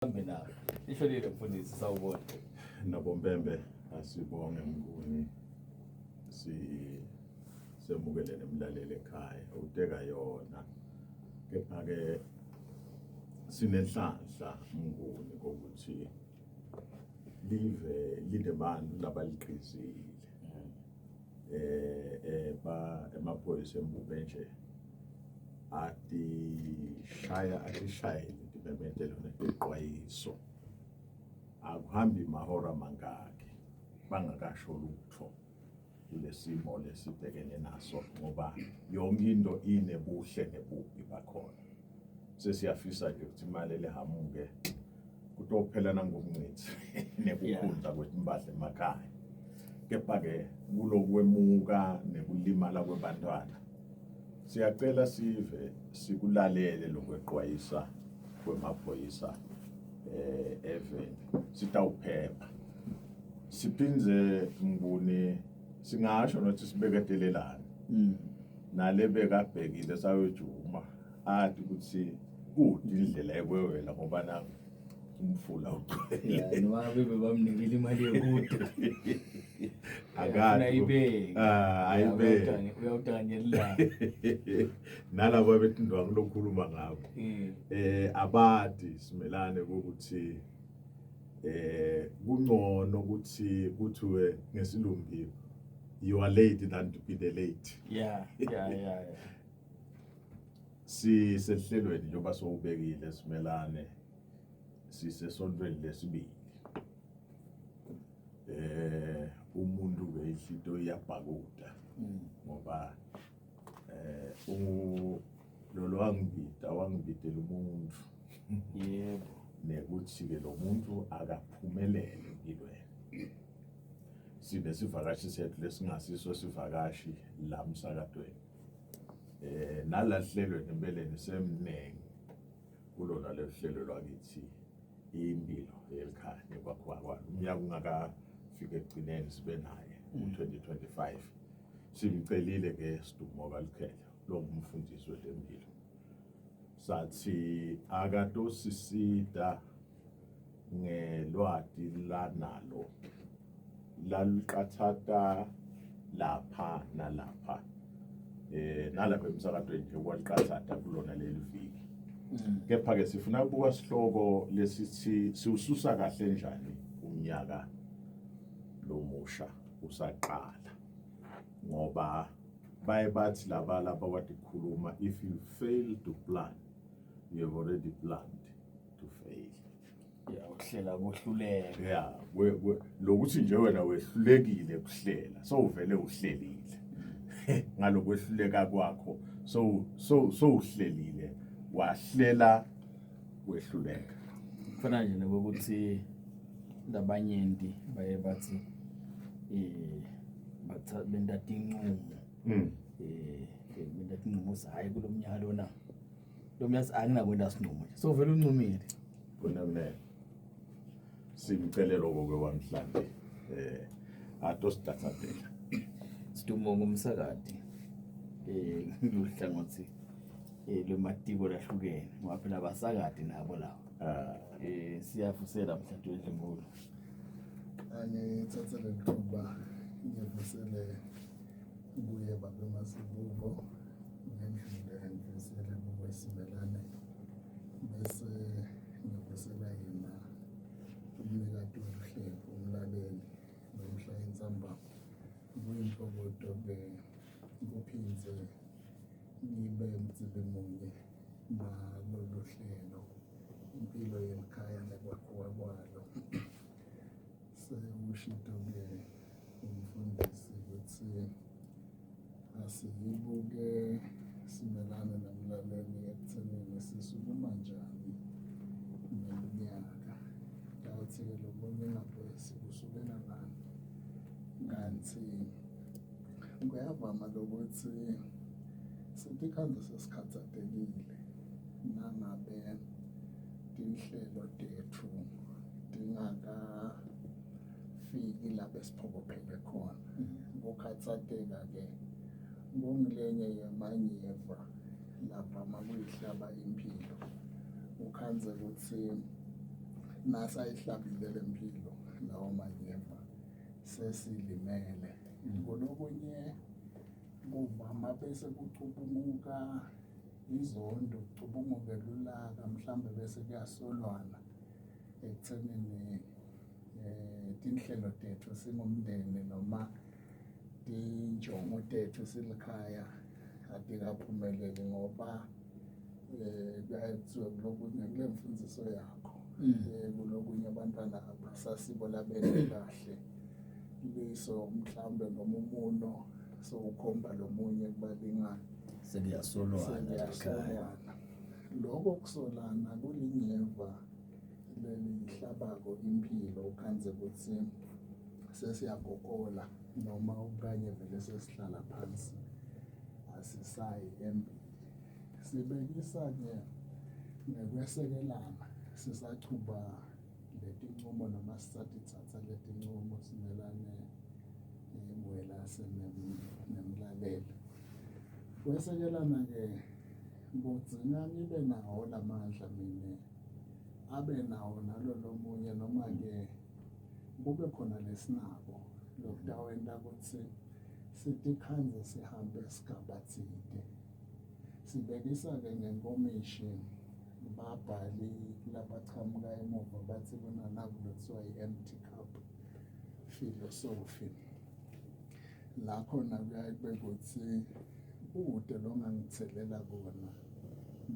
Hambe nabo. Ishonile mfundisi, sawubona. Nabompembe, asibonge Mnguni, si semukele nemlaleli ekhaya uteka yona, kepha ke sinenhlanhla Mnguni kokuthi live linebantu labaliqhizile ba emaphoyisa embube nje atishaya atishayele timemetelo netiqwayiso, akuhambi mahora mangaki bangakasho lutho kulesimo lesibhekene naso, ngoba yonke into inebuhle nebubi bakhona. Sesiyafisa nje ukuthi imali elihamuke kutophela nangomncithi nekukhundla kwetimpahla emakhaya, kepha-ke kulokwemuka nekulimala kwebantwana siyacela sive sikulalele lokweqwayisa kwemaphoyisa eveni, sitawuphepha. Siphindze Nguni singasho nokuthi sibeketelelane nale bekabhekile sayojuma athi ukuthi kude indlela ekwewela ngoba na umfula ugcwele. Noma bebe bamnikile imali yokude. Akade ayibeke. Ah, ayibeke. Uyawutanyela. Nalabo abetindwangu lokukhuluma ngabo. Abadi simelane ukuthi kungcono ukuthi kuthiwe ngesilumbi you are late than to be the late. Yeah. Sisehlelweni njengoba sowubekile simelane, sisesontweni lesibili. Umuntu ke ihlito iyabhakuda ngoba lolo wangibida wangibidela umuntu. Nekuthi ke lo muntu akaphumelele empilweni. Sinesivakashi sethu lesingasiso sivakashi la emsakadweni. Nalahlelwe empeleni semningi kulona lehlelo lwakithi impilo yelikhaya nekwakhiwa kwalo. Umnyaka ungakafika ekugcineni sibe naye u-2025. Simcelile ke Sidumo kaLukhele lo ngumfundisi wetempilo, sathi akatosisida ngelwati lanalo laluqathata lapha nalapha nalapha emsakadweni nje kwaliqathata kulona leli viki. Kepha ke sifuna ukubuka sihloko lesithi siwususa kahle njani umnyaka lomusha usaqala, ngoba baye bathi laba laba wathi khuluma, if you fail to plan you have already planned to fail. Yeah, ukuhlela kuhluleka. Yeah, lokuthi nje wena wehlulekile kuhlela, so uvele uhlelile ngalokwehluleka kwakho, so so so uhlelile, wahlela wehluleka. Kufana nje nokuthi labanyenti baye bathi benta tinqumo. Benta tinqumo hayi kulomnyaka lona. Lo mnyaka anginakwenda sinqumo nje. So vele uncumile. Kona mina simcele lokho ke wamhlambi atositathathela. Sidumo ngumsakadi luhlangothi lwematiko lahlukene ngoba phela abasakadi nabo lawo. Siyafusela mhlathu wendlunkulu. Angithathe leli thuba ngivusele kuye babe Masibuko ngendlule ngivusele kuwe Simelane, bese ngivusela yena umnikati weluhlelo umlaleli nomhla entsambama. Kuyintokoto-ke kuphindze ngibe mdzibi munye nalolu hlelo impilo yelikhaya nekwakhiwa kwalo. Sewushito-ke umfundisi ukuthi asiyibuke simelane nomlaleli ekuthenini sisukuma njani neminyaka. Kawuthi-ke lokunye ngabe sikusukela ngani, kanti kuyavama lokuthi sitikhandze sesikhathatekile nangabe tinhlelo tethu tingakafiki lapho esiphokophele khona. Kukhathateka-ke kungilenye yemanyeva lavama kuyihlaba impilo, ukhandze ukuthi Nasayihlabile lempilo lawo manyeva sesilimele. Kulokunye kuvama bese kucubunguka inzondo, kucubunguke lulaka, mhlambe bese kuyasolwana ekuthenini tinhlelo tethu singumndeni noma tinjongo tethu silikhaya atikaphumeleli ngoba kuyaye kuthiwe kulokunye kule mfundiso yakho kulokunye abantwana abasasibo labele kahle liso mhlawumbe noma umuno sowukhomba lomunye kubalingani. Sekuyasolwana ekhaya. Sekuyasolwana. Lokho kusolana kulinyeva lelihlabako impilo, ukhandze ukuthi sesiyagogola noma okanye vele sesihlala phansi asisayi embili. Sibekisa-ke ngekwesekelana sisachuba letincumo noma sisatitsatsa letincumo simelane Mwelase nemlaleli. Kwesekelana-ke kudzinga ngibe nawo lamandla mina, abe nawo nalo lomunye, noma-ke kube khona lesinako lokutawenta ukuthi sitikhandze sihambe sigaba tsite. Sibekisa-ke ngenkomishi, babhali labachamuka emuva bathi kunanaku lokuthiwa i-empty cup philosophy. La khona kuyaye kube kuthi kude longangithelela kona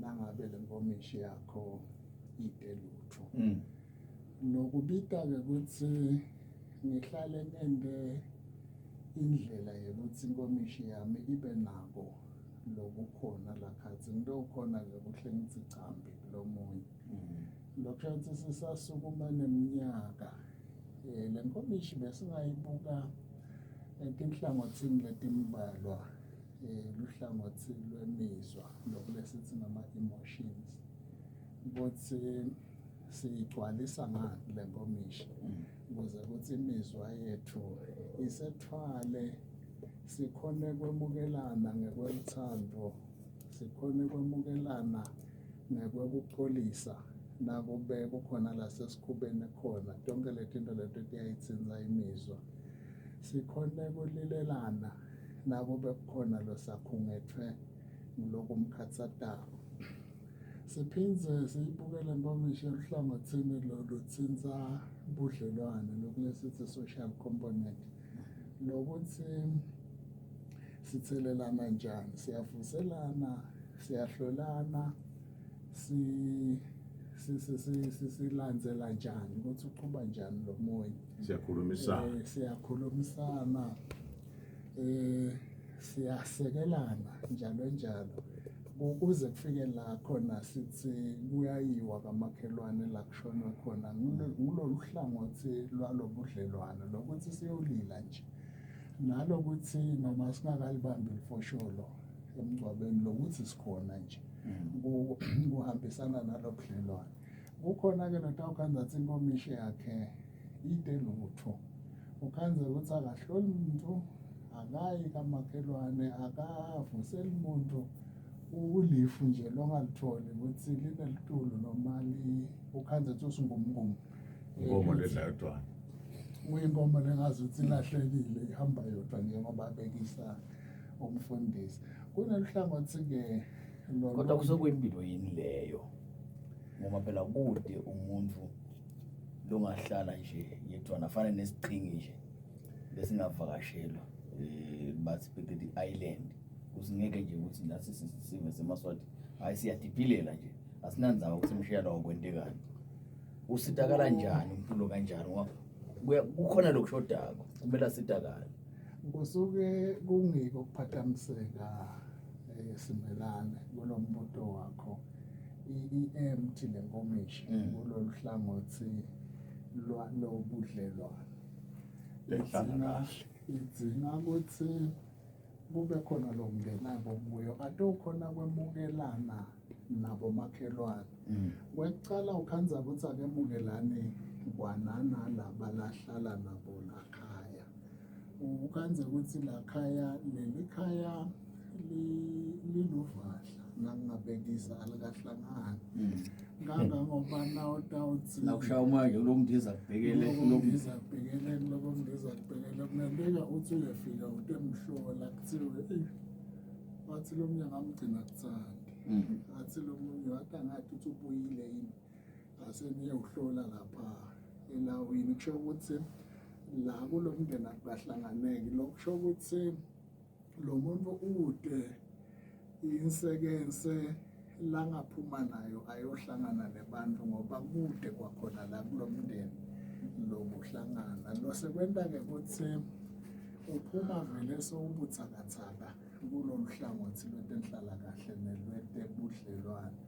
nangabe le nkomishi yakho ide lutho. Lokubita-ke ukuthi ngihlale ngente indlela yokuthi inkomishi yami ibe nako lokukhona lakhathi ngitokhona-ke kuhle ngithi chambi kulomunye. Lokho ukuthi sisasukuma neminyaka le nkomishi besingayibuka etinhlangothini letimbalwa, luhlangothi lwemizwa lokhu lesithi ngama-emotions, ukuthi siyigcwalisa ngani le nkomishi ukuze ukuthi imizwa yethu isethwale, sikhone kwemukelana ngekweluthando, sikhone kwemukelana ngekwekuxolisa nakube kukhona la sesikhubene khona. Tonke letinto leto tiyayitsintsa imizwa. Sikhone kulilelana nakube kukhona losakhungethwe ngulokumkhatsatako. Siphindze siyibukele nkomishi eluhlangothini lolutsintsa budlelwane, lokhu lesithi social component, lokuthi sithelelana njani, siyavuselana, siyahlolana, silandzela njani ukuthi uqhuba njani lo munye. Siyakhulumisana. Siyakhulumisana, siyasekelana njalo njalo kuze kufike la khona sithi kuyayiwa kamakhelwane la kushonwe khona. Ngulolu hlangothi lwalobudlelwano lokuthi siyolila nje, nalokuthi noma singakalibambi lifosholo emngcwabeni, lokuthi sikhona nje kuhambisana nalobudlelwano. Kukhona-ke lotawukhandza athi inkomishi yakhe ide lutho, ukhandze ukuthi akahloli muntu, akayi kamakhelwane, akavuseli muntu, ulifu nje longalitholi ukuthi linelitulo noma ukhandze ukuthi usungumngumu. Inkomo ledla yodwana. Kuyinkomo lengazi ukuthi ilahlekile, ihamba yodwa njengoba abekisa umfundisi. Kuneluhlangothi-ke Kodwa kusekwempilo yini leyo? Ngoba phela kude umuntu longahlala nje yedwana afane nesiqhingi nje besingavakashelwa, bathi phecelezi island, kusingeke nje ukuthi nathi sive semaSwati hayi siyadiphilela nje, asinandzaba ukuthi umshiya lawo kwentekani. Usitakala njani umuntu kanjani? Ngoba kukhona lokushodako, kumele asitakale. Kusuke kungiko ukuphathamiseka Simelane kulo mbuto wakho. I-empty le nkomishi kulolu hlangothi lobudlelwane idzinga ukuthi kube khona lokungenako kuyo, atokhona kwemukelana nabomakhelwane. Kwekucala ukhandza ukuthi akemukelani kwanana laba lahlala nabo lakhaya. Ukhandze ukuthi lakhaya leli khaya liluvahla. Nangingabekisa alikahlangani kangangoba nawutawuthi Nakushaya umoya nje kulomndiza kubhekele. Lokundiza kubhekele, lokundiza kubhekele, kungenteka uthi uyefika utemhlola kuthiwe eyi, wathi lo munye ngamgcina kuthandi, athi lo munye wathi angathi uthi ubuyile yini, aseniyewuhlola lapha elawini. Kusho ukuthi la kulo mndeni akukahlanganeki. Lokusho ukuthi lo muntu ude insekense langaphuma nayo ayohlangana nebantu, ngoba kude kwakhona la kulo mndeni lokuhlangana. Losekwenta-ke ukuthi uphuma vele sowubuthakathaka kulolu hlangothi lwetenhlalakahle nelwetebudlelwane.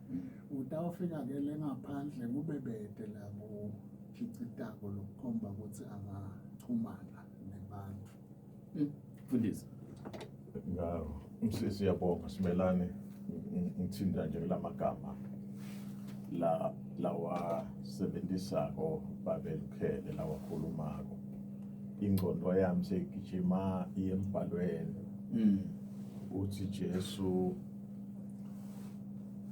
Utawufika-ke le ngaphandle kube bede la kukhicitako lokukhomba ukuthi angachumana nebantu. Mfundisi. Ngawo. Siyabonga Simelane, ngithinta nje kulamagama la lawasebenzisako babelukhele lawakhulumako. Ingqondo yami seyigijima iye embhalweni. Uthi Jesu,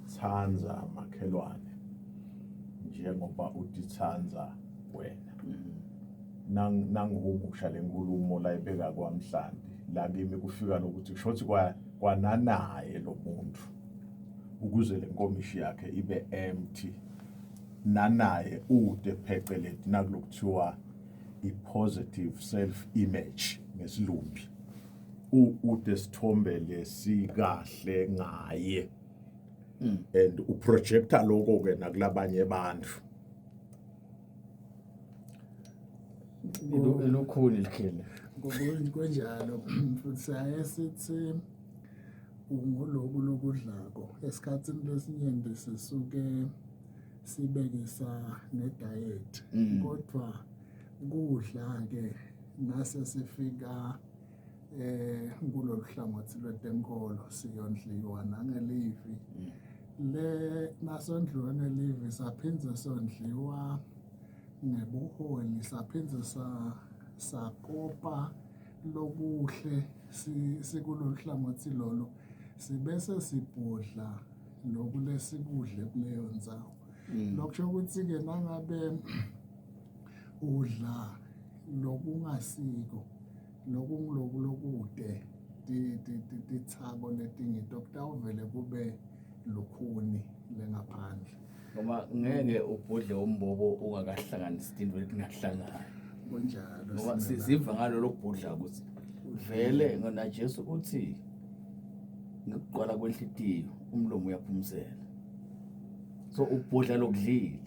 tsandza makhelwane njengoba utitsandza wena. Nangihumusha lenkulumo la ibeka kwamhlambi la kimi, kufika lokuthi kusho ukuthi kwananaye lo muntu ukuze le nkomishi yakhe ibe empty, nanaye ude pheceleti nakulokuthiwa i-positive self image ngesilumbi, ude sithombe lesikahle ngaye and uprojecta lokho ke nakulabanye abantu. Elukhuni likhele. Kunjalo futhi, siyaye sithi unguloku lokudlako. Esikhathini lesinyenti sisuke sibekisa ngediet, kodwa kudla-ke nase sifika kulolu hlangothi lwetenkolo siyondliwa nangelivi le. Nasondliwa ngelivi, saphindze sondliwa ngebuholi, saphindze sakopa lokuhle sikulolu hlangothi lolo, sibese sibhodla loku lesikudle kuleyo ndzawo. Lokusho ukuthi-ke nangabe udla lokungasiko, lokunguloku lokude titsako letingito, kutawuvele kube lukhuni lengaphandle. Ngoba ngeke ubhodle umbobo ungakahlanganisi tinto letingahlangani. Kunjalo. Ngoba siziva ngalo lokubhodla ukuthi vele ngona Jesu uthi ngokugcwala kwenhlitiyo umlomo uyaphumsela, so ubhodla lokudlile.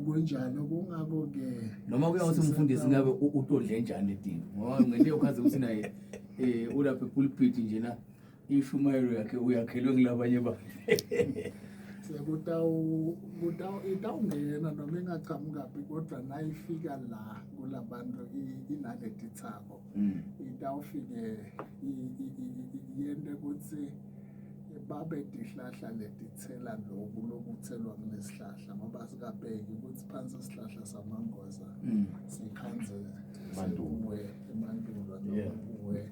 Kunjalo, kungako-ke Noma kuyawuthi umfundisi ngabe utodle njani letinto, ngoba ngento yokhazi ukuthi naye ulapha epulpit njena, ishumayelo yakhe uyakhelwe ngilabanye bantu. Sekutawu kutawu itawungena noma ingachamukaphi, kodwa nayifika la kulabantu inaleti thako, itawufike yente kutsi babe tihlahla letitsela loku lokutselwa kulesihlahla, ngoba sikabheki ukuthi phansi isihlahla samangoza sikhandze Mandulo. Sekuwe emandulo noma kuwe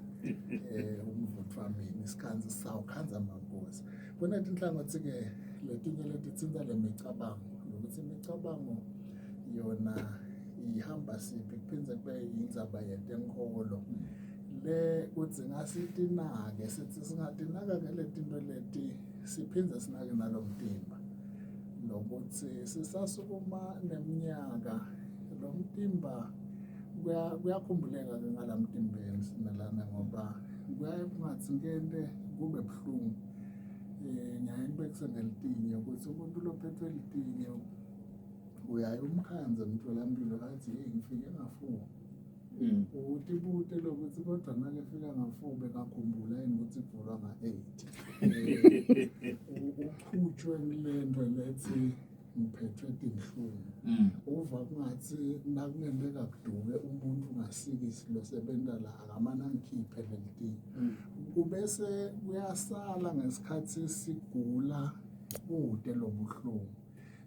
umvuthwamini, sikhandze sawukhandza amangoza. Kunetinhlangothi-ke letinye letitsinta le micabango, nokuthi imicabango yona ihamba siphi, kuphindze kube indzaba yetenkholo le kudzinga sitinake. Sithi singatinaka-ke letinto leti, siphindze sinake nalo mtimba, lokuthi sisasukuma neminyaka lo mtimba kuyakhumbuleka-ke ngala mtimbeni Simelane, ngoba kuyaye kungathi ngente kube buhlungu. Ngiyaye ngibekise ngelitinyo ukuthi umuntu lophethwe litinyo uyaye umkhandze emtholampilo athi, "Hey, ngifike ngafuka." Utibute lokuthi kodwa nakefika nga-4 bekakhumbula yini ukuthi kuvulwa nga-8? Uchutshwe kulento lethi ngiphethwe tinhlungu. Uva kungathi nakungenteka kuduke umuntu ngasikisi losebenta la, akamane angikhiphe lelitinyo. Kubese kuyasala ngesikhathi sigula kude lobuhlungu.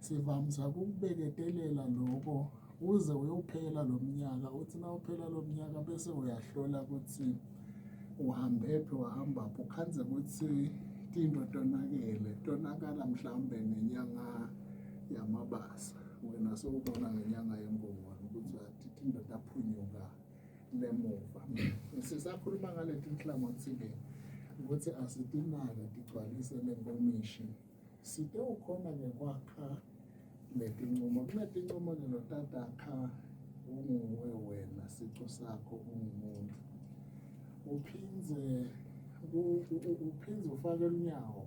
Sivamisa ukubeketelela loko uze uyophela lo mnyaka. Uthi nawuphela lo mnyaka bese uyahlola ukuthi uhambephi, wahambaphi, ukhandze ukuthi Tinto tonakele, tonakala mhlawumbe ngenyanga yamabasa, wena sowubona ngenyanga yengongwane ukuthi athi tinto taphunyuka lemuva. Sisakhuluma ngaleti nhlangothi-ke ukuthi asitinake tigcwalise lenkomishi, site ukhona ngekwakha letincumo. Kunetincumo-ke lotatakha unguwe wena sicu sakho ungumuntu, uphindze uphindze ufake lunyawo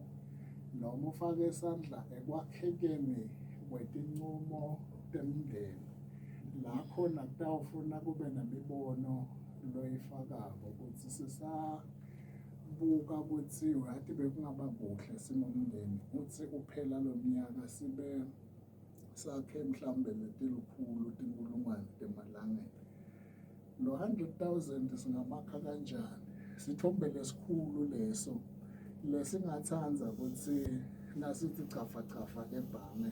noma ufake isandla ekwakhekeni kwetincumo temndeni la khona kutawufuna kube nemibono loyifakako ukuthi sisabuka ukuthi uyati bekungaba kuhle singumndeni uthi uphela lo mnyaka sibe sakhe mhlawumbe letilukhulu tinkulungwane temalangeni. Lo 100,000 singamakha kanjani? Sithombe lesikhulu leso lesingathanda ukuthi nasithi chafa chafa ebhange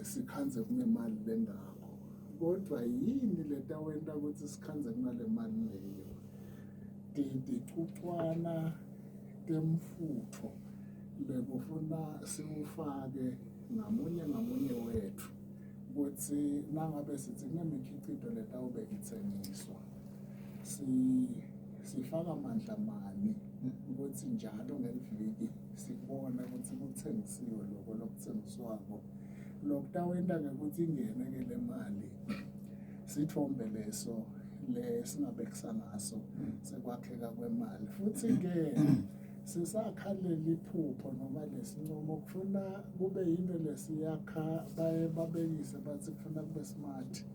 sikhanze kunemali lengako, kodwa yini letawenta ukuthi sikhanze kunale mali leyo? Ticucwana temfutho lekufuna siwufake ngamunye ngamunye wethu ukuthi nangabe sithi kunemikhicito letawube ithengiswa, sifaka mandla mani ukuthi njalo ngeliviki sibone ukuthi kuthengisiwe lokho lokuthengiswako, lokutawenta ngekuthi ingene ke le mali. Sithombe leso lesingabekisa ngaso sekwakheka kwemali. Futhi-ke sisakha leli phupho noma lesincomo, kufuna kube yinto lesiyakha, baye babekise bathi kufuna kube smart.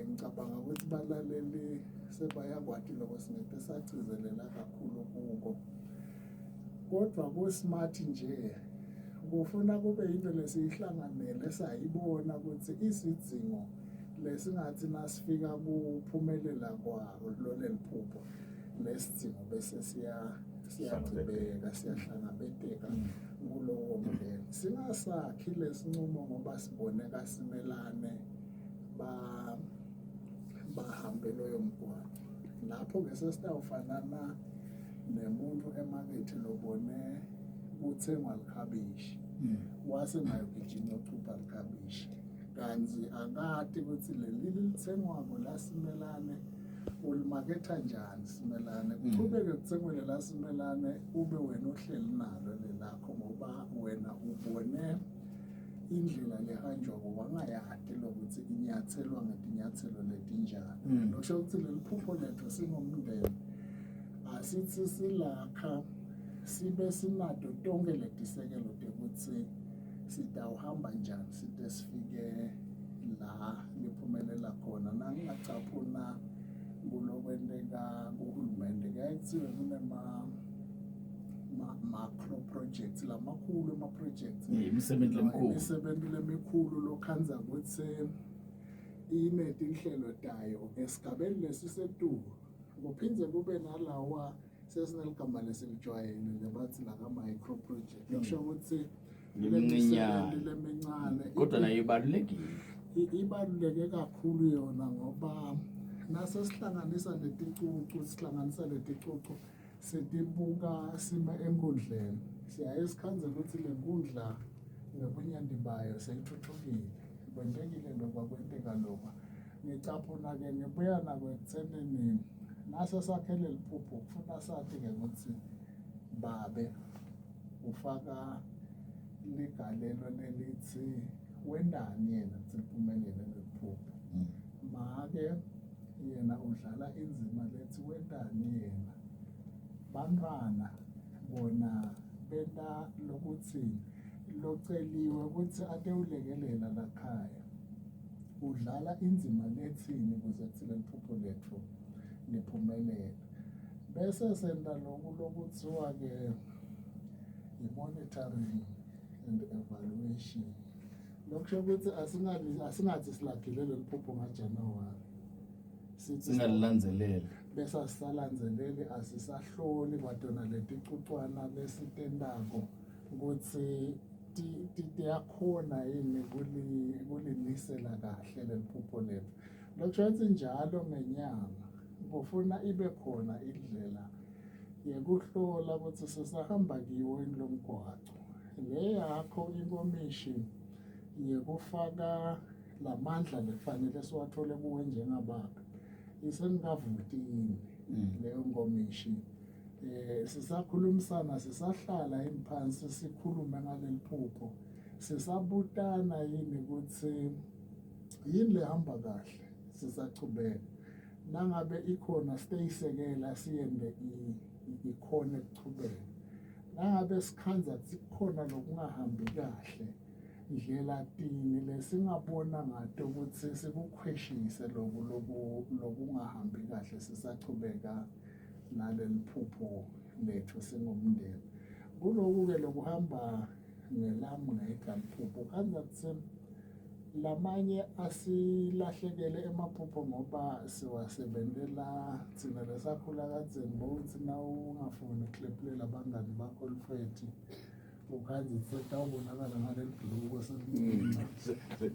Ngicabanga ukuthi balaleli sebayakwati lokho, singeke sagcizelela kakhulu kuko, kodwa ku-smart nje kufuna kube yinto lesiyihlanganele, sayibona ukuthi isidzingo lesingathi nasifika kuphumelela kwalo leli phupho lesidzingo bese siyagcibeka, siyahlangabeteka kulowo mndeni. Singasakhi lesinqumo ngoba sibone kasimelane bahambe loyo mgwaqo. Lapho-ke sesitawufanana nemuntu emakethe lobone kuthengwa likhabishi, wase nayo gijima yochupha likhabishi, kanti akati ukuthi leli lithengwako lasimelane ulimaketha njani simelane, kuchubeke kuthengwe lela simelane ube wena uhleli nalo lelakho, ngoba wena ubone indlela lehanjwako wangayati lokuthi inyathelwa ngetinyathelo letinjani. Lokusho ukuthi leli phupho lethu singumndeni asithi silakha sibe sinato tonke letisekelo tekuthi sitawuhamba njani site sifike la liphumelela khona. Nangingacaphuna kulokwenteka kuhulumende, kuyaye kuthiwe kunema macro projects lamakhulu ama-projects, imisebenzi lemikhulu, imisebenzi lemikhulu lokhanza ukuthi inetinhlelo tayo esigabeni lesisetulu, kuphindze kube nalawa sesineligama lesilijwayele nje bathi laka-micro project, lokusho ukuthi lemincinyane, lemincane, kodwa nayo ibalulekile. Ibaluleke kakhulu yona, ngoba nase sihlanganisa leticucu, sihlanganisa leticucu setibuka sime enkundleni, siyaye sikhanze ukuthi le nkundla ngebunyandi bayo seyithuthukile, kwentekile lokwa, kwenteka lokwa. Ngicaphuna-ke ngibuya nako ekuthenini nase sakhe leli phupho kufuna sathi-ke ukuthi babe ufaka ligalelo lelithi wendani yena ukuthi liphumelele leli phupho, make yena udlala inzima lethi wendani yena, bantwana bona benta lokuthi loceliwe ukuthi atewulekelela lakhaya udlala inzima lethini ukuze kuthi leli phupho lethu liphumelele. Bese senta loku lokuthiwa-ke i-monitoring and evaluation, lokusho ukuthi asingathi silakhile leli phupho ngaJanuwari, singalilandzeleli, bese asisalandzeleli, asisahloli kwatona leticucwana lesitentako ukuthi tiyakhona yini kulinisela kahle leli phupho lethu. Lokusho ukuthi njalo ngenyanga kufuna ibe khona indlela Yekuhlola ukuthi sisahamba kiwo yini lo mgwaco. Le yakho inkomishi yekufaka lamandla lekufanele siwathole kuwe njengababa isengavuti yini leyo nkomishi. Sisakhulumisana, sisahlala yini phansi sikhulume ngaleli phupho, sisabutana yini ukuthi yini lehamba kahle, sisachubeka. Nangabe ikhona siteyisekela siyende ikhona ekuchubeka. Nangabe sikhandza kutsi kukhona lokungahambi kahle, ndlela tini lesingabona ngato ukuthi sikukhweshise loku lokungahambi kahle sisachubeka naleli phupho lethu singumndeni. Kuloku-ke lokuhamba ngelami ngedwa liphupho, khandza kutsi lamanye asilahlekele emaphupho ngoba siwasebentela thina lesakhula kadzeni, bowuthi na ungafuni kuhlephulela abangani bakho lifethi ukhandze setawubonakala ngaleli bhuluko selincinca.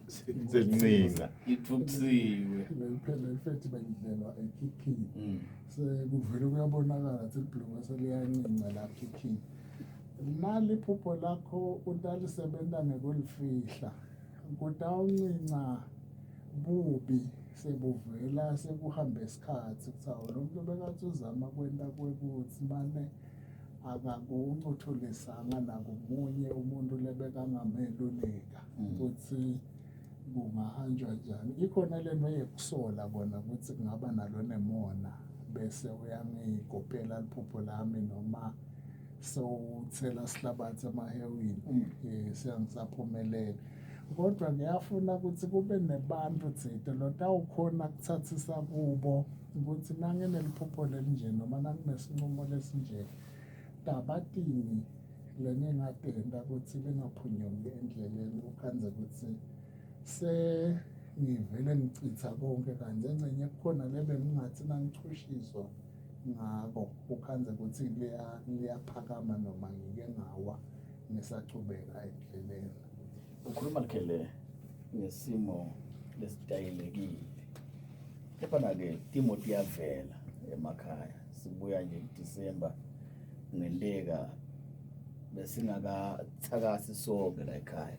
Selincinca. Ithukusiwe. Leliphela lifethi belidlelwa ekhikhini. Sekuvele kuyabonakala ukuthi libhuluko seliyancinca la khikhini. Naliphupho lakho utalisebenta ngekulifihla, kutawuncinca bubi sebuvela sekuhambe isikhathi kutsi awu lo muntu bekathi uzama kwenta kwekutsi mane akakuncuthulisanga nakumunye umuntu lebekangameluleka ukuthi kungahanjwa njani. Ikhona lento yekusola kona ukuthi kungaba nalo nemona bese uyangigopela liphupho lami noma sowuthela sihlabathi emahewini, siyangisaphumelela. Kodwa ngiyafuna ukuthi kube nebantu tsite lotawukhona kuthathisa kubo ukuthi nangineliphupho lelinje noma nanginesinqumo lesinje, tabatini lengingatenta ukuthi lingaphunyuki endleleni, ukhandze ukuthi sengivele ngichitha konke kanje engcenye kukhona lebe ngingathi nangichushiswa ngako ukhandze ukuthi liyaphakama noma ngike ngawa ngisachubeka endleleni. Ukhuluma Lukhele ngesimo lesitayelekile, kepha-ke timo tiyavela emakhaya. Sibuya nje kuDisemba, kungenteka besingakathakasi sonke la ekhaya,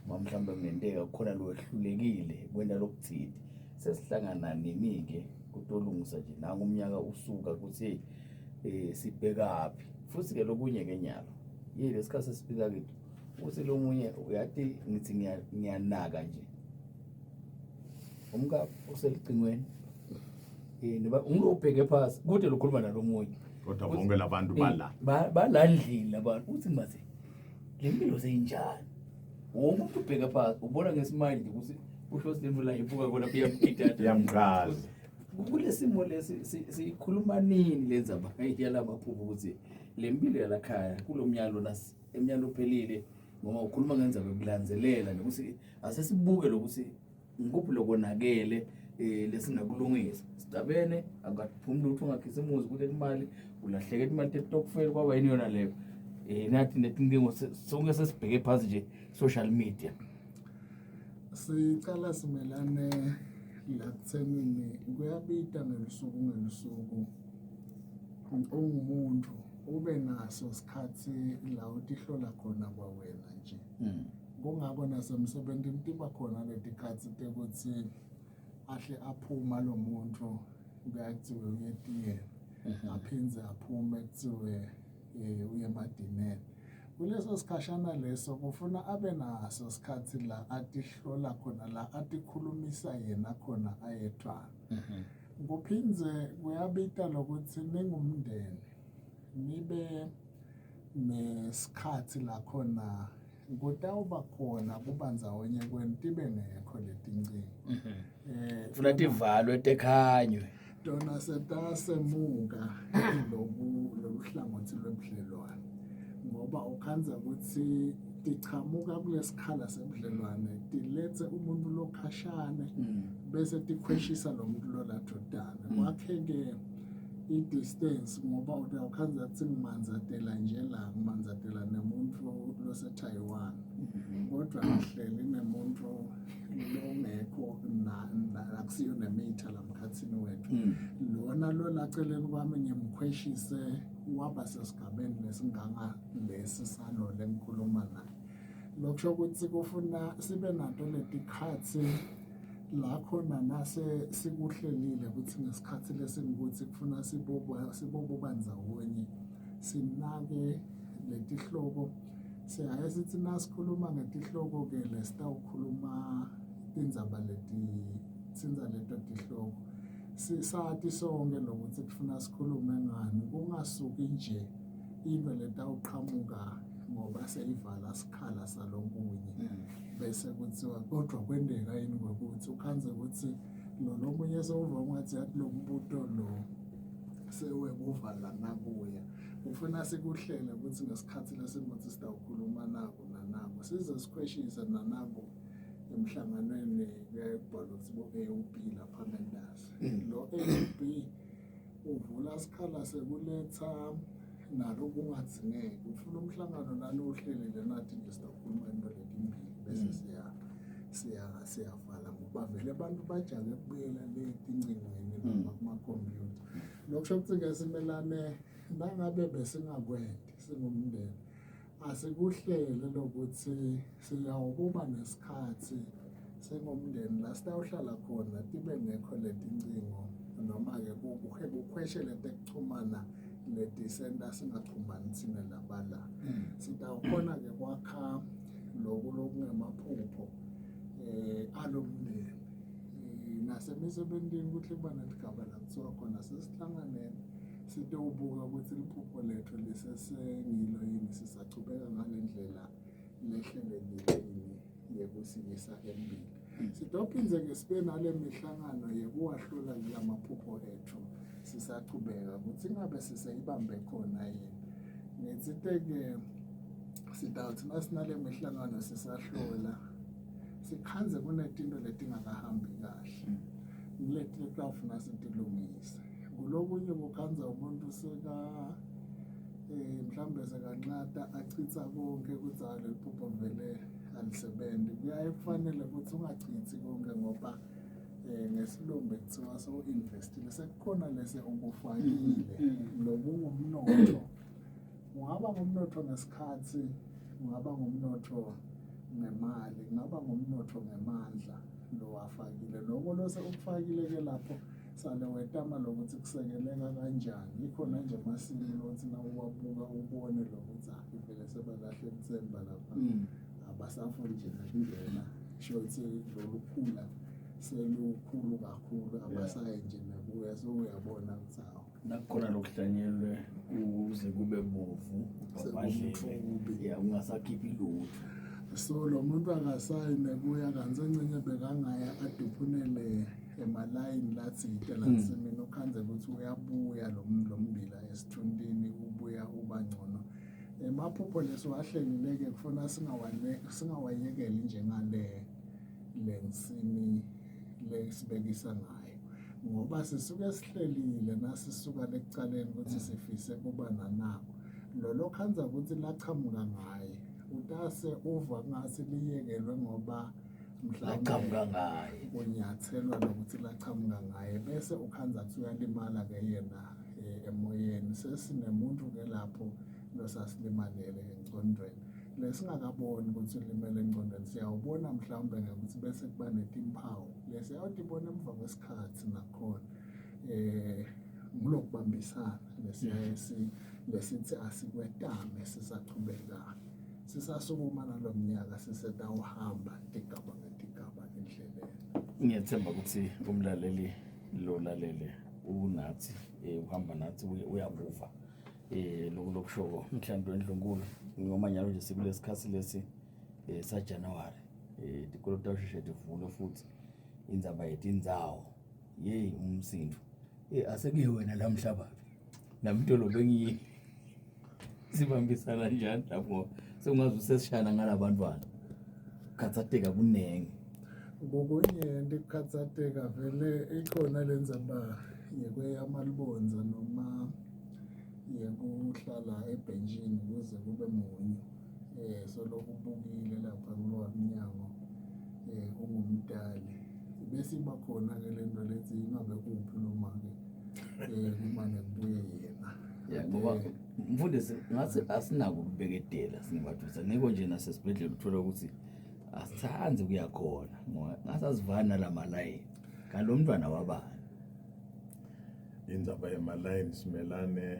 noma mhlawumbe kungenteka kukhona lowehlulekile kwenta lokuthile. Sesihlangana nini-ke kutolungisa nje nangu umnyaka usuka ukuthi sibhekaphi. Futhi-ke lokunye-ke nyalo yini lesikhathi sesiphila kithi, uthi lomunye uyati ngithi ngiyanaka nje umka uselicingweni, noba ungilobheke phasi kude lokhuluma nalomunye, kodwa bonke labantu bala balandlini labantu. Uthi mase le mpilo seyinjani, wonke umuntu ubheka phasi ubona ngesimile nje ukuthi usho simvula ibuka kona iyamgidada iyamqaza. Kule simo lesi siyikhuluma nini lendzaba yalamaphupho ukuthi le mpilo yalakhaya kulo mnyaka lona eminyaka ophelile, ngoba ukhuluma ngendzaba yokulandzelela nokuthi asesibuke lokuthi ngikuphi lokonakele lesingakulungisa. Sidabene akaphumi lutho, ungakhisimuzi kule imali ulahleke imali tetokufela kwaba yini yona leyo. Nathi netinkingo sonke sesibheke phansi nje social media. Sicala simelane la kuthenini kuyabita ngelusuku ngelusuku ungumuntu ube naso isikhathi la utihlola khona kwawena nje. Kungako nasemsebentini tiba khona letikhatsi tekuthi ahle aphuma lo muntu kuyathiwe uyetiyela, aphindze aphume kuthiwe uye emadineni. Kuleso sikhashana leso kufuna abe naso isikhathi la atihlola khona, la atikhulumisa yena khona ayedwana. Kuphindze kuyabita lokuthi ningumndeni nibe nesikhathi la khona kutawuba khona kuba ndzawonye kwenu tibe ngekho letincingo. Funa tivalwe tekhanywe. Tona setasemuka lobu loluhlangothi lwebudlelwane, ngoba ukhandza ukuthi tichamuka kulesikhala sebudlelwane tilethe umuntu lokhashane bese tikhweshisa lo muntu loladodana. Kwakhe-ke i-distance, ngoba utawukhandza kutsi ngimandzatela nje la, ngimandzatela nemuntu lose-Taiwan, kodwa ngihleli nemuntu longekho akusiyo nemitha lamkhathini wethu. Lona lo laceleni kwami ngimkhweshise waba sesigabeni lesinganga lesi salo lengikhuluma naye. Lokusho ukuthi kufuna sibe nato letikhatsi la khona nase sikuhlelile ukuthi ngesikhathi lesingukuthi kufuna sibobuka ndzawonye sinake letihloko. Siyaye sithi nasikhuluma ngetihloko-ke lesitawukhuluma tindzaba letitsintsa leto tihloko, sisati sonke lokuthi kufuna sikhulume ngani, kungasuki nje into letawuqhamuka ngoba seyivala sikhala salokunye. Bese kuthiwa kodwa kwendeka yini kwekuthi ukhandze ukuthi lo lomunye sewuva ungathi yathi lo mbuto lo sewekuvala nakuya. Ufuna sikuhlele ukuthi ngesikhathi lesingukuthi sitawukhuluma nako nanako, size sikhweshise nanako emhlanganweni kuyaye kubhalwe ukuthi bo-AOB lapha ngentasi. Lo AOB uvula isikhala sekuletha nalo kungadzingeki. Ufuna umhlangano nalo uhlelile nathi nje sitawukhuluma into letimbili bese siyavala ngoba vele abantu bajake kubuyela le tincingweni noma kumakhompyutha. Lokusho ukuthi-ke simelane nangabe besingakwenti singumndeni, asikuhlele lokuthi siyawukuba nesikhathi singumndeni la sitawuhlala khona tibe ngekho letincingo noma-ke kukhweshele tekuchumana letisenta singachumani thina labala. Sitawukhona-ke kwakha loku lokungemaphupho alomndeni. Nasemisebentini kuhle kuba neligaba la kuthiwa khona sesihlanganene sitowubuka ukuthi liphupho lethu lisesengilo yini, sisachubeka ngale ndlela lehlelekile yini yekusiyisa embili. Sitophindze-ke sibe nale mihlangano yekuwahlola lamaphupho ethu sisachubeka ukuthi ingabe siseyibambe khona yini. Ngitsite-ke sitawuthi nasinale mihlangano sisahlola sikhandze kunetinto letingakahambi kahle, ngileti letawufuna sitilungise. Kulokunye kukhandza umuntu seka mhlambe sekanxata achitha konke ukuthi leli phupho vele alisebenzi. Kuyaye kufanele ukuthi ungachithi konke ngoba ngesilumbi kuthiwa sewuinvestile, sekukhona lese ukufakile lokungumnotho. Ungaba ngumnotho ngesikhathi, ungaba ngumnotho ngemali, kungaba ngumnotho ngemandla lowafakile. Loko lose ukufakile-ke lapho sale wetama lokuthi kusekeleka kanjani. Ikhona nje amasimu lokuthi na uwabuka ubone lokuthi vele sebalahle ithemba lapha, abasafuni nje nakungena, sho ukuthi lolu khula selukhulu kakhulu, abasayi nje nakuya, so uyabona ukuthi hawu. Nakukhona lokuhlanyelwe kuze kube bovu, Sekumthubi. Ya, ungasakhiphi lutho. So lo muntu akasayi nekuya, kanti encenye bekangaya aduphunele emalayini lathite lansimini, ukhandze ukuthi uyabuya lo mbila esithuntini, ubuya uba ngcono. Emaphupho lesiwahlelile-ke kufuna singawayekeli njengale le nsimi lesibekisa ngayo, ngoba sisuke sihlelile nasisuka lekucaleni ukuthi sifise kuba nanako. Lolo khandza ukuthi lachamuka ngaye utase uva ngathi liyekelwe ngoba lachamuka ngaye, kunyathelwa nokuthi lachamuka ngaye, bese ukhandza kuthi uyalimala-ke yena emoyeni. Sesinemuntu-ke lapho losasilimalele engcondweni lesingakaboni ukuthi ulimele engcondweni, siyawubona mhlawumbe ngekuthi bese kuba netimpawu lesiyawutibona emva kwesikhathi nakhona. Ngulokubambisana lesithi asikwetame sisachubeka sisasukuma nalo mnyaka, sisetawuhamba tigaba ngetigaba endleleni. Ngiyethemba ukuthi umlaleli lo lalele unathi, uhamba nathi, uyakuva lokhu lokushoko mhlambi wendlunkulu, ngoba nyalo nje sikulesikhathi lesi sa January, tikolo tawusheshe tivulwe futhi indzaba yetindzawo yeyi umsindo asekuye wena la mhlaba namntolo bengiyi sibambisana njani lapho sekungaze usesishana ngalabantwana kukhathatheka kunengi. Kokunye ndikukhathatheka vele ikhona le ndzaba yekweyamalibonza noma yekuhlala ebhentshini kuze kube munyu. Solokhu ubukile lapha kulowa mnyango ungumdali. Bese iba khona-ke le nto lethi ingabe kuphi noma-ke kumane kubuye yena. Ya, ngoba mfundisi ngathi asinako ukubeketela singebadusa, ngiko nje nasesibhedlela uthola ukuthi asithandi kuya khona ngoba ngathi asivani nalamalayini, kanti lo mntwana wabani? Indzaba yemalayini simelane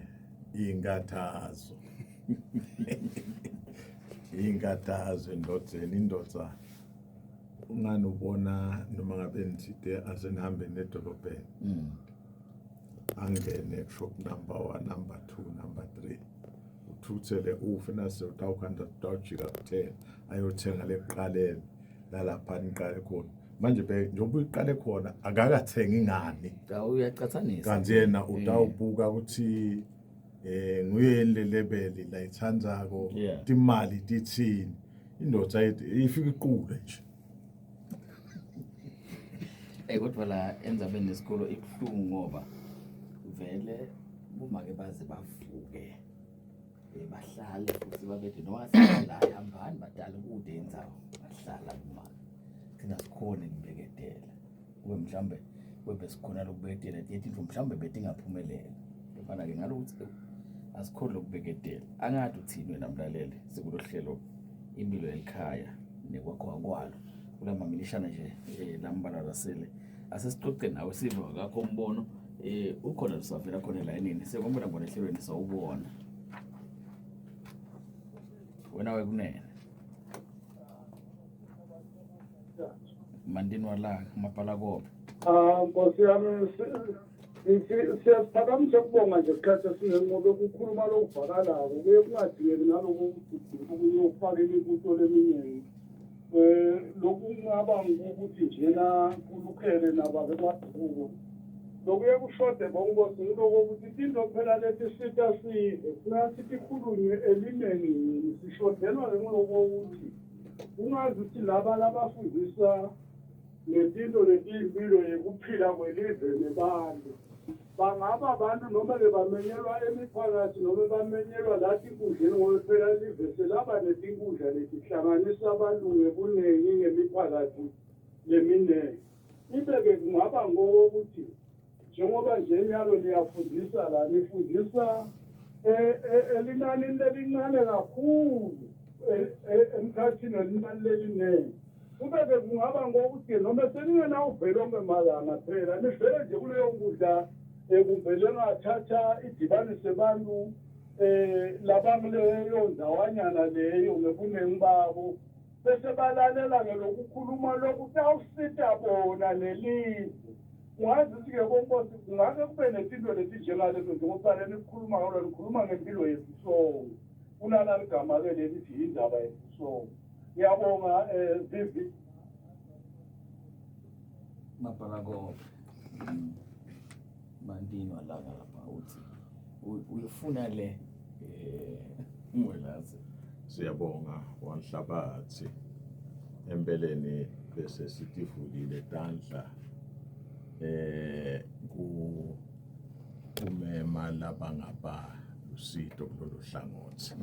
inkathazo. Inkathazo endodeni, indoda ungani ubona noma ngabe nithide asenihambe nedolobheni. Angene shop number 1, number 2, number 3. Uthuthele ufe nase utawukhanda utawujika ku-10 ayothenga lekuqaleni lalapha niqale khona. Manje njengoba uyiqale khona akakathengi ngani. Cha, uyaqhathanisa. Kanti yena utawubuka ukuthi nguye le lebeli la ithandzako timali tithini. Indoda ifika iqule nje. Kodwa la endzabeni nesikolo ibuhlungu ngoba vele bomake baze bavuke bahlale futhi babede noma la hambani badala kude indzawo bahlala kumake. Thina sikhona ukubeketela. Kube mhlambe kube sikhona lokubeketela letinto mhlambe betingaphumelela. Kepha ke ngalokuthi asikhona lokubeketela. Angathi uthini wena mlaleli sikulohlelo impilo yelikhaya nekwakhiwa kwalo. Kulamamilishana nje lambalwa lasele. Asesicoce nawe sive akakho umbono ukhona lusavela khona elayinini. Siyakwamukela ngona ehlelweni sawubona. Wena wekunene. Mandini walanga mabhala kophe. Nkosi yami siyasiphakamisa ukubonga nje isikhathi esiningi ngoba ukukhuluma lokuvakalako kuye kungadingeki naloko ukuyofaka imibuto leminingi. Lokhu kungaba ukuthi njena kulukhele nabake kwaduko. Lokuye kushode bonkosi ngiloko ukuthi into phela leti sita sive funa sithi khulunywe elinengi sishodelwa ngiloko ukuthi ungazi ukuthi laba labafundisa ngetinto letiyimpilo yekuphila kwelive nebantu bangaba abantu noma ke bamenyelwa emiphakathi noma bamenyelwa lathi inkundleni ngoba phela live selaba netinkundla letihlanganisa abantu ngebuningi ngemiphakathi leminingi. Ibe-ke kungaba ngokokuthi njengoba nje nyalo niyafundisa la nifundisa elinanini lelincane kakhulu emkhathini welinani leliningi. Kube-ke kungaba ngokuthi noma seningenawuvele onke malanga phela nivele nje kuleyo nkundla kumbe lengathatha idibanise abantu labakuleyo ndawanyana leyo ngebuningi babo bese balalela ngelokukhuluma lokhu kutawusita bona nelive. Ungazi ukuthi-ke konkosi kungake kube netinto letinjengalezo njengoba nikhuluma ngalo nikhuluma ngempilo yethu sonke. Kunalali gama-ke lelithi yindaba yethu sonke. Ngiyabonga Vivi. Mabhala kophe. Mandini walanga lapha uthi uyifuna le Mwelazi. Siyabonga wanhlabathi. Empeleni bese sitivulile tandla kumema labangaba lusito kulolu hlangothi.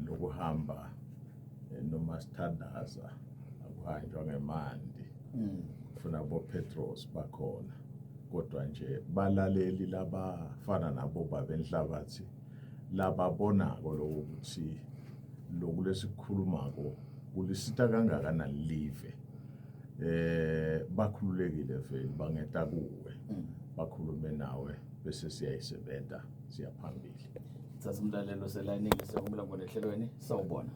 Lokuhamba noma sithandaza akuhanjwa ngemandi. Kufuna bo Petros bakhona. Kodwa nje balaleli labafana nabo babenhlabathi lababonako lokuthi loku lesikhulumako kulisita kangakanani live. Bakhululekile vele bangeta kuwe bakhulume nawe bese siyayisebenta siyaphambili. Thatha umlalelo selayinini siyakumela ngona ehlelweni sawubona.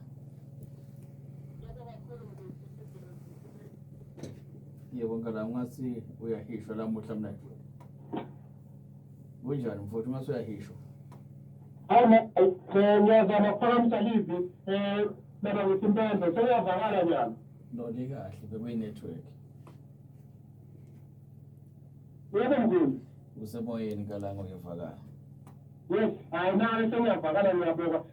Yebo nkala ungathi uyahishwa lamuhla mna. Kunjani mfowethu ungathi uyahishwa? Hayi ngiyazama ukuphakamisa livi baba ngithi impembe seyavakala nyalo. No likahle bekuyi network. Yebo mkhulu. Usemoyeni Nkalango uyavakala. Yes, hayi nawe sengiyavakala ngiyabonga.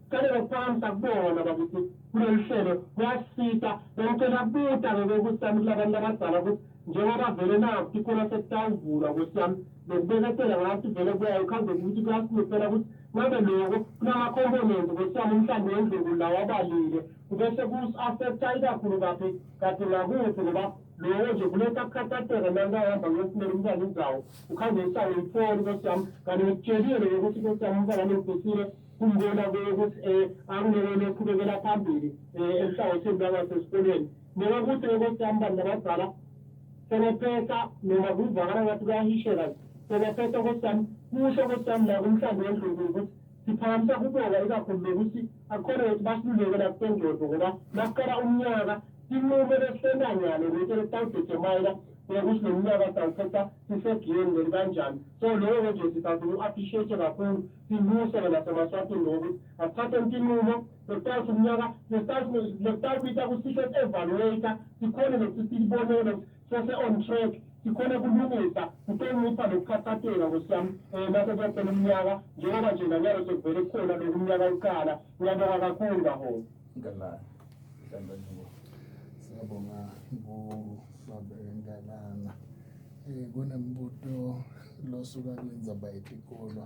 Cela ukuphakamisa kubona bakithi kulolu hlelo kuyasita. Bengicela kubuta-ke ukuthi sami kulabantu labadala ukuthi njengoba vele nakho ikolo sekutawuvulwa nkosi yami lokubeketela ngathi vele kuyaye kuhambe ukuthi kuyasimisela ukuthi ngabe loko kunama-components nkosi yami umhlambi wendlovu lawa abalile kubese kusi-affecta ikakhulu kaphi kade ngakuphi ngoba Loko nje kuletha kukhathatheka nangahamba ngiyofunela umntwana indzawo ukhambe uhlale uyithole nkosi yami kanti ngikutshelile ukuthi nkosi yami umntwana wami ngifisile kumbona kuye ukuthi um akuloko loqhubekela phambili um eluhlangothini lwangasesikolweni noma kuthi nkosi yami bantu abadala sebephetha noma kuvakala ngathi kuyahisheka sebephetha nkosi yami kusho nkosi yami la kumhlambi wendlunkulu ukuthi siphakamisa kubonga ikakhulu lokuthi akhona ukuthi basiluleke la kutengcondo ngoba nasiqala umnyaka sinqume lesenanyana ukuthi lesitawudedemayela ukuthi lo mnyaka sawuphetha sisegiyeni leli kanjani. So lokho nje sithatha uku-appreciate kakhulu sinuse-ke nasemaswatini lokuthi asithathe intinqumo lesitawuthi umnyaka lesitawubita kusihle si-evaluate sikhone nokuthi siyibonele sese-on track sikhone kulungisa kutoncipha nokukhathatheka nkosi yami um nase kuyophela umnyaka njengoba nje nanyalo sekuvele kukhona lokhu umnyaka uqala. Ngiyabonga kakhulu baholi. Ngalana. Mhlawumbe njengoba. Siyabonga kubabe Ngalana. Kunembuto losuka kulendzaba yetikolwa.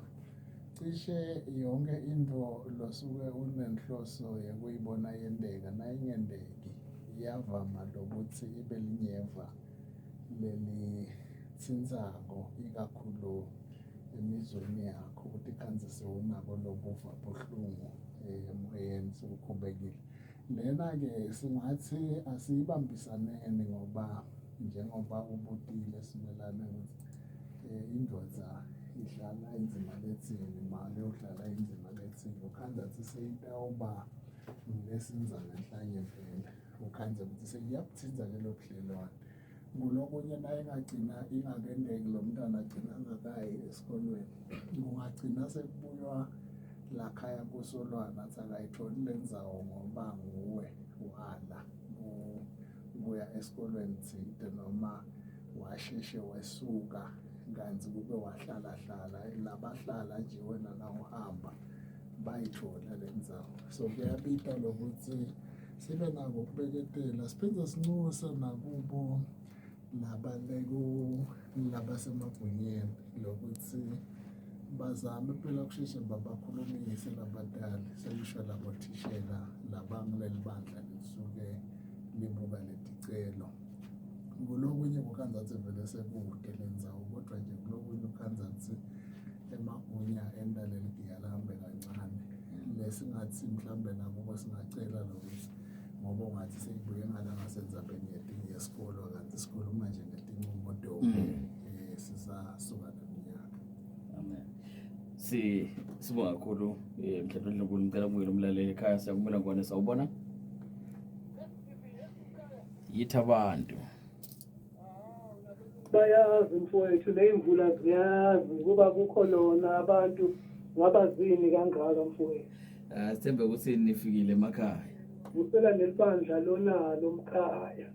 Cishe yonke into losuke unenhloso yekuyibona yenteka nayingenteki iyavama lokuthi ibe linyeva lelitsintsako ikakhulu emizweni yakho ukuthi khanze sewunako lokuva buhlungu emoyeni sekukhubekile. Lena-ke singathi asiyibambisaneni ngoba njengoba ubutile simelane ukuthi indoda idlala inzima lethini, make udlala inzima lethini, ukhandza ukuthi seyitawuba ngilesinza ngenhlanye vele, ukhandze ukuthi seyiyabuthinza-ke lo budlelwane. Kulokunye naye ingagcina ingakendeki lo mntwana agcina angakayi esikolweni, kungagcina sekubuywa lakhaya kusolwana athi akayitholi le ndzawo ngoba nguwe wala kuya esikolweni thide noma washeshe wesuka kanti kube wahlala hlala labahlala nje wena nawuhamba bayithola le ndzawo. So kuyabita lokuthi sibe nako ukubeketela siphinde sincuse nakubo labaleku labasemagunyeni lokuthi bazame phela kusheshe babakhulumise labatali sekusho labo thishela labankuleli bandla lisuke libuka leticelo. Kulokunye kukhandza vele sekude le ndzawo kodwa nje kulokunye ukhandza kutsi emagunya enta leli giya lihambe kancane. Lesingathi mhlawumbe nakubo singacela lokuthi ngoba ungathi seyibuye ngala ngasendzabeni yesikolo kanti sikhuluma nje ngetincumo do sisasuka neminyaka. Amen. Si sibonga kakhulu mhlawumbe Ndlunkulu, ngicela kubuyela umlaleli ekhaya siyakumela ngwane sawubona. Yithi abantu. Bayazi mfowethu ney'mvula ziyazi kuba kukho lona abantu ngabazini kangaka mfowethu. Sithembe ukuthi nifikile emakhaya. Vusela nelibandla lonalo mkhaya.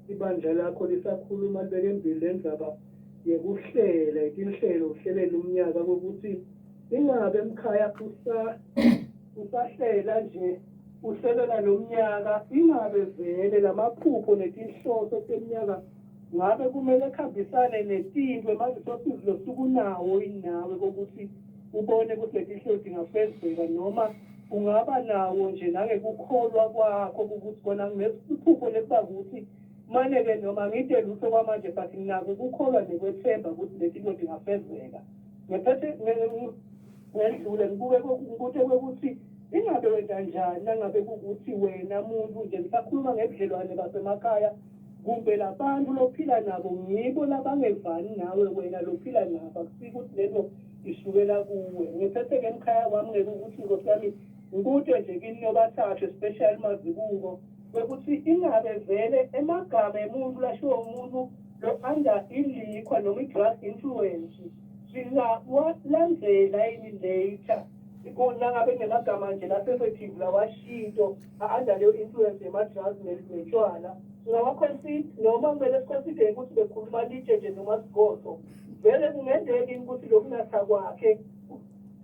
Ibandla lakho lisakhuluma libeke embili lendzaba yekuhlela itinhlelo uhlelela umnyaka kokuthi ingabe mkhaya usahlela nje uhlelela lo mnyaka ingabe vele lamaphupho netinhloso teminyaka ngabe kumele kuhambisane netinto ema-resources losukunawo yini nawe kokuthi ubone ukuthi letinhlelo tingafezeka noma ungaba nawo nje nangekukholwa kwakho ukuthi kona nginesiphupho lekuba ukuthi mane-ke noma ngide lutho kwamanje but nginako ukukholwa nekwethemba ukuthi letinto tingafezeka. Ngephethe ngendlule ngibuke ngibute kwekuthi ingabe wenta njani nangabe kukuthi wena muntu nje ngisakhuluma ngebudlelwane basemakhaya kumbe labantu lophila nabo ngibo labangevani nawe wena lophila nabo akusiko ukuthi lento isukela kuwe. Ngiphethe-ke emkhaya wami ngeke ukuthi nkosi yami ngibute nje kini nobathathu especially mazibuko kwekuthi ingabe vele emagama emuntu lashiwo umuntu lo under ilikhwa noma i-drug influence singawalandzela yini later nangabe kunemagama nje la-sensitive lawashinto a-under leyo influence yema-drugs netshwala singawa-consider noma kumele siconsider ukuthi bekhuluma litshe nje noma sigodlo vele kungenzeka yini ukuthi lokunatha kwakhe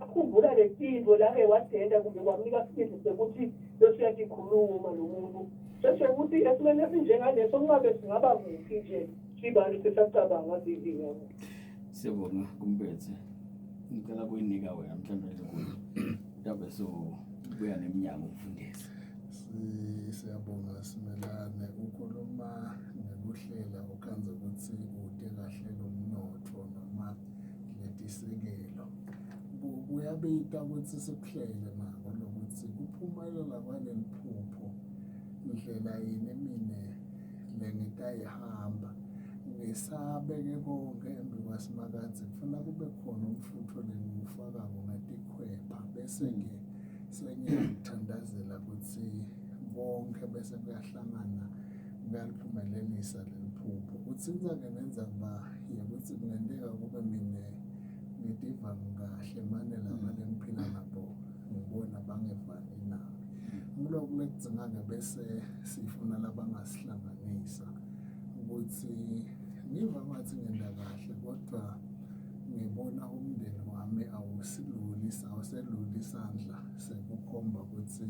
akhumbula letinto lake wadenda kumbe kwamnika sibindi sekuthi bese uyatikhuluma lo muntu sesho ukuthi esimeni esinjengaleso kungabe singaba kuphi nje sibantu sisacabanga sivinga. Siyabonga kumbethe. Ngicela kuyinika wena mhlawumbe Ndlunkulu. Mhlawumbe so buya neminyango umfundisi. Siyabonga Simelane, ukhuluma ngekuhlela ukhanze ukuthi ude kahle lomnotho noma letisekelo. Kuyabita ukuthi sikuhlele nako lokuthi kuphumelela kwaleli phupho ndlela yini mine lengitayihamba ngisabeke konke embi kwaSimakadze kufuna kube khona umfutho lengiwufakako ngetikhwepha bese-ke sengiyakuthandazela ukuthi konke bese kuyahlangana kuyaliphumelelisa leli phupho. Utsintsa-ke nendzaba yekuthi kungenteka kube mine ngitiva ngikahle mane laba lengiphila nabo ngibona bangevani nami. Nguloku lekudzinga-ke bese sifuna labangasihlanganisa ukuthi ngiva ngathi ngenda kahle kodwa ngibona umndeni wami awusiluli awuseluli isandla sekukhomba ukuthi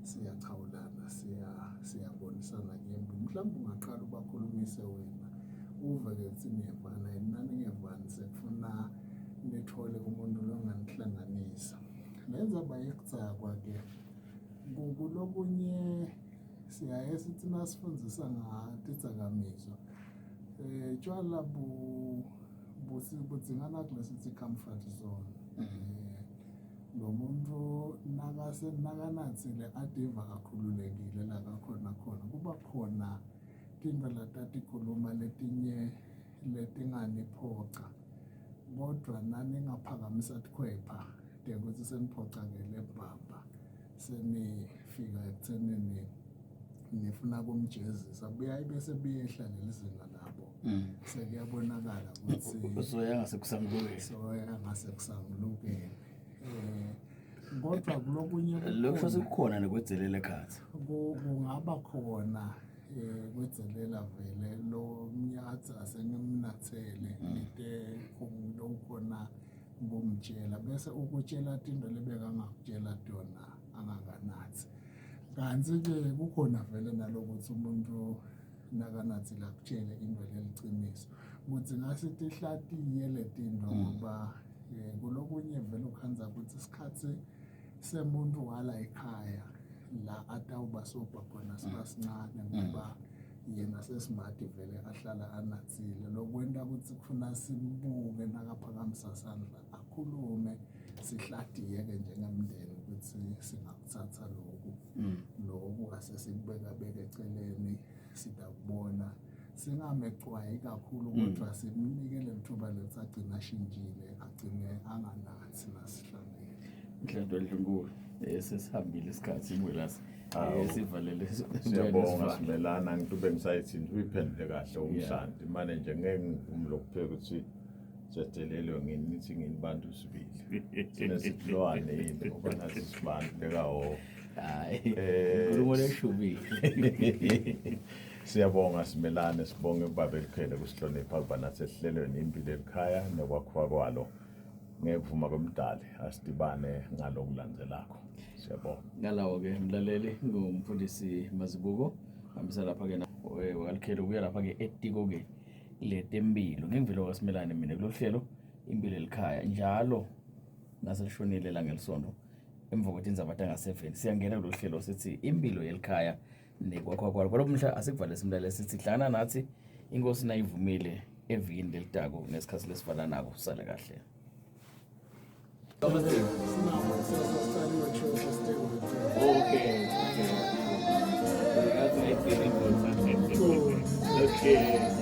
siyachawulana siyabonisana ngembi. Mhlawumbe ungaqala ubakhulumise wena uve-ke ukuthi niyevana yini naningevani sekufuna nithole umuntu longanihlanganisa. Le ndzaba yekudzakwa-ke kulokunye siyaye sithi nasifundisa ngatidzakamiswa tshwala budzingana kulesithi comfort zone. Lo muntu nakanatsile ativa akhululekile la kakhona khona kuba khona tintfo latatikhuluma letinye letinganiphoca kodwa naningaphakamisa tikhwepha tekuthi seniphocakele mbamba senifika ekuthenini nifuna kumjezisa buyaye bese buyehla leli zinga labo. Sekuyabonakala ukuthi usoya ngasekusangulukeni, soya ngasekusangulukeni. Kodwa kulokunye lokho sekukhona nekwedzelela ekhatsi kungaba khona kwedzelela vele lo mnyatsi asengimnathele ngite lokhona kumtshela bese ukutshela tinto lebekangakutshela tona angakanathi. Kanti-ke kukhona vele nalokuthi umuntu nakanathi lakutshele into leliciniso ukuthi ngase tihlatiye letinto ngoba kulokunye vele ukhandza ukuthi isikhathi semuntu wala ekhaya la atawuba sobha khona siba sincane ngoba yena sesimati vele ahlala anatsile. Lokwenta ukuthi kufuna simbuke nakaphakamisa sandla akhulume sihlatiye-ke njengemndeni ukuthi singakuthatha loku loku asesikubeka beke eceleni sitakubona singamecwayi kakhulu kodwa simnike lelithuba lethi agcine ashintshile agcine anganathi nasihlangene. Nhlanhla Ndlunkulu, sesihambile isikhathi ingwelasi sivalele. Siyabonga Simelana, ngitube ngisayithi uyiphendule kahle umhlanti mane nje ngeke ngivume lokupheka ukuthi sedelelwe ngini nithi ngini bantu sibili sinesilwane yini ngoba nathi sibantu bekaho. Hayi, inkulumo leshubile. Siyabonga Simelane, sibonge ubaba elikhele kusihlonipha kuba nathi esihlelweni impilo elikhaya nokwakhiwa kwalo ngekuvuma kwemdali. Asidibane ngalokulandzelakho. Siyabonga. Ngalawo-ke mlaleli ngumfundisi Mazibuko hambisa lapha-ke wakalikhele ubuya lapha-ke etiko-ke letempilo ngengivelo kaSimelane mina kulolu hlelo impilo elikhaya njalo naselishonile langelisonto emva kwethu indzaba tanga-7 siyangena kulolu hlelo sithi impilo yelikhaya nekwakhiwa kwalo. Kwalo mhla asikuvale simlalele sithi hlangana nathi inkosi nayivumile evikini lelitako ngesikhathi lesifana nako. Sale kahle. Okay. Okay.